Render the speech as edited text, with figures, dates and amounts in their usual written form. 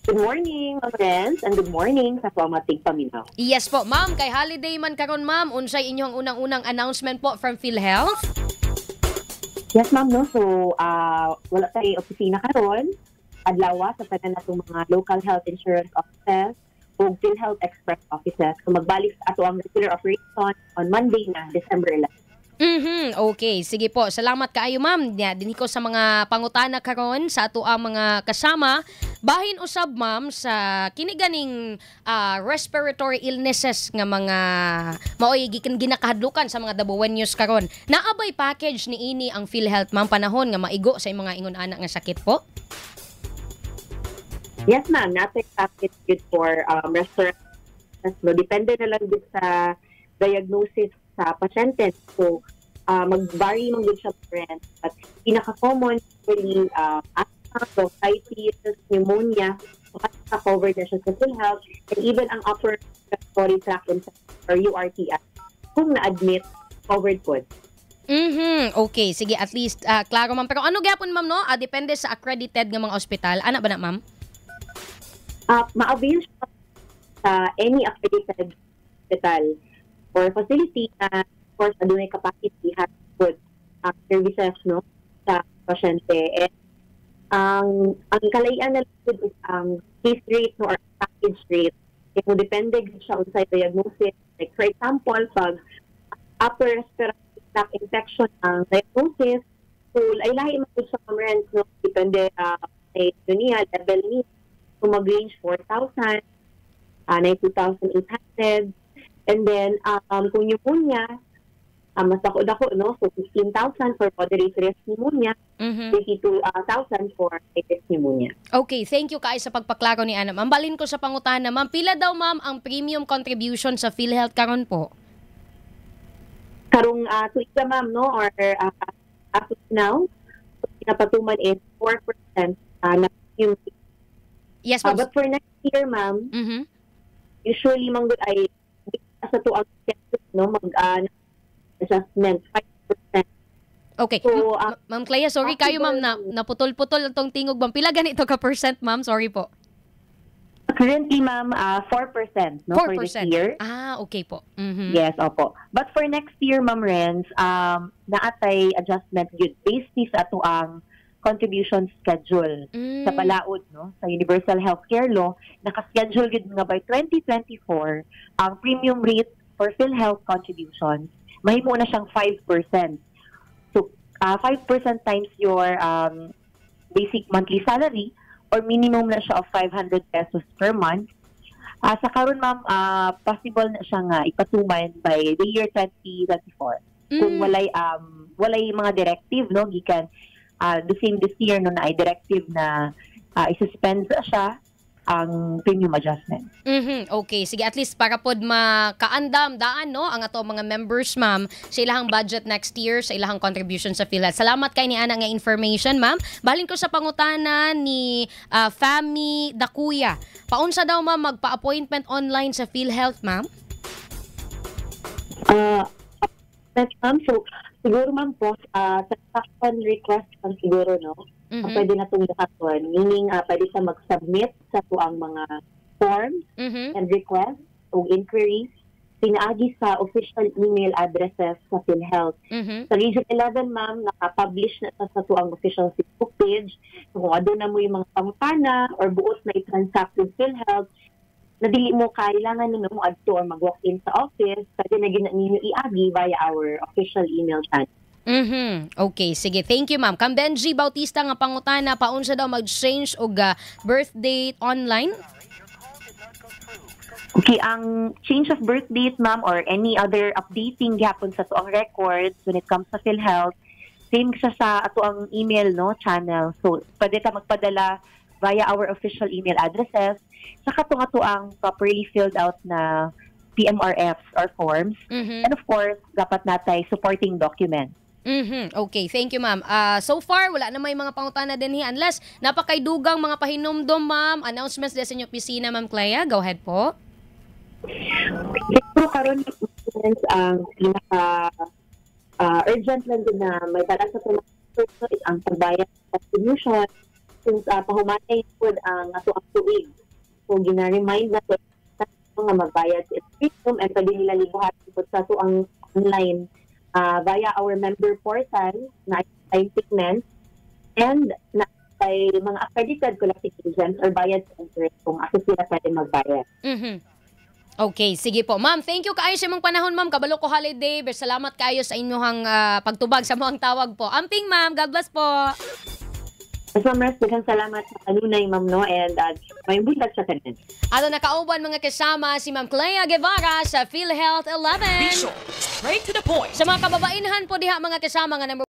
Good morning, mga friends, and good morning sa mga tigpaminaw. Yes po, ma'am, kay holiday man karon, ma'am, unsay inyong unang-unang announcement po from PhilHealth? Yes, ma'am, no? So, wala tayo opisina karon. Adlaw sa tanan natong mga local health insurance offices ug PhilHealth Express offices. So, magbalik sa ato ang regular operation on Monday na, December 11. Okay, sige po. Salamat kaayo, ma'am. Ya, dinhi ko sa mga pangutana karon sa ato ang mga kasama. Bahin usab, ma'am, sa kini ganing respiratory illnesses nga mga maoy gikan ginakahadlukan sa mga Dabawenyos karon. Naa bay package ni ini ang PhilHealth, ma'am, panahon nga maigo sa mga ingon ana nga sakit po? Yes, ma'am. Naa tay package good for respiratory. No, depende na lang gud sa diagnosis sa pasyente. So, mag-vary man gud siya, friend. But pinaka-common really asthma, bronchitis, pneumonia, so covered na siya sa PhilHealth and even ang upper respiratory tract infection or URTI. Kung na-admit, covered po. Okay, sige, at least klaro, ma'am. Pero ano gyapon, ma'am, no? Depende sa accredited nga mga ospital. Ana ba na, ma'am? Ma-avail siya sa any accredited hospital or facility na, of course, adunay capacity, has good services, no, sa pasyente. And ang kalaian na lang is ang case rate, no, or package rate. Kaya depende gud siya unsay diagnosis. Like, for example, pag upper respiratory tract infection ang diagnosis, so ay lahi man gud siya, ma'am, no, depende sa niya, level niya. So mag-range 4,000, 2,800. And then, kung pneumonia, mas dako-dako, no? So, 15,000 for moderate risk pneumonia, 22,000 for high risk pneumonia. Okay, thank you kaayo sa pagpaklaro ni ana. Ma'am, balin ko sa pangutana, ma'am. Pila daw, ma'am, ang premium contribution sa PhilHealth karon po? Karong tuiga, ma'am, no? Or as of now, pinapatuman is 4% na premium. Yes, ma'am. But for next year, ma'am, usually man gud ay sa to ang schedule, no, mag adjustment 5%. Okay. So, Ma'am Clea, sorry kayo, ma'am, na naputol-putol ang tong tingog, ma'am. Pila ganito ka percent, ma'am? Sorry po. Currently, ma'am, 4%, no, for this 4%. Year. Ah, okay po. Yes, opo. But for next year, Ma'am Renz, naa tay adjustment gyud based ni sa ato ang contribution schedule sa balaod, no, sa Universal Healthcare Law. Naka-schedule gyud nga by 2024 ang premium rate for PhilHealth contributions mahimo na siyang 5%. So 5% times your basic monthly salary or minimum na siya of ₱500 per month. Sa karon, ma'am, possible na siya nga ipatuman by the year 2024 kung walay mga directive, no, gikan the same this year, no, na ay directive na i-suspend siya ang premium adjustment. Okay, sige, at least para pod makaandam daan, no, ang ato mga members, ma'am, sa ilahang budget next year, sa ilahang contribution sa PhilHealth. Salamat kay ni ana nga information, ma'am. Balin ko sa pangutana ni Fami Dakuya. Paunsa daw, ma'am, magpa-appointment online sa PhilHealth, ma'am? Ma'am, so siguro, ma'am po, transaction request lang siguro, no? Ang pwede na itong buhaton. Meaning, pwede siya mag-submit sa ang mga forms and requests o inquiries pinaagi sa official email addresses sa PhilHealth. Sa Region 11, ma'am, naka-publish na sa atuang official Facebook page. So, kung aduna mo yung mga pangutana or buot na i-transact with PhilHealth, na dili mo kailangan nimo mo adto or mag-walk-in sa office, pwede na gyud na ninyo iagi via our official email channel. Okay, sige. Thank you, ma'am. Kang Benji Bautista nga pangutana, paunsa daw mag-change og birth date online? Okay, ang change of birth date, ma'am, or any other updating gyapon sa atuang records when it comes sa PhilHealth, same siya sa atuang email, no, channel. So, pwede ka magpadala via our official email addresses sa katong atuang properly filled out na PMRFs or forms. And of course, dapat naa tay supporting documents. Okay, thank you, ma'am. So far wala na may mga pangutana din unless napakaydugang mga pahinumdom, ma'am, announcements din sa inyong opisina, Ma'am Clea. Go ahead po. Siguro karon ang pinaka urgent lang din na may balance sa mga is ang pagbayad sa contribution. Since pahumanay pod ang ato ang tuig. So gina-remind na to nga magbayad sa premium and pwede nila libuhaton pod sa ato ang online via our member portal na time statement and na kay mga accredited collecting agents or bayad centers kung asa sila pwede magbayad. Okay, sige po. Ma'am, thank you kaayo sa imong panahon, ma'am. Kabalo ko holiday. Pero salamat kaayo sa inyong pagtubag sa among tawag po. Amping, ma'am. God bless po. Mas Ma'am Res, daghang salamat sa kanunay, ma'am, no, and may buntag sa kanan. Ato nakauban, mga kasama, si Ma'am Clea Guevara sa PhilHealth 11. Be short, straight to the point. Sa mga kababainhan po diha, mga kasama, nga number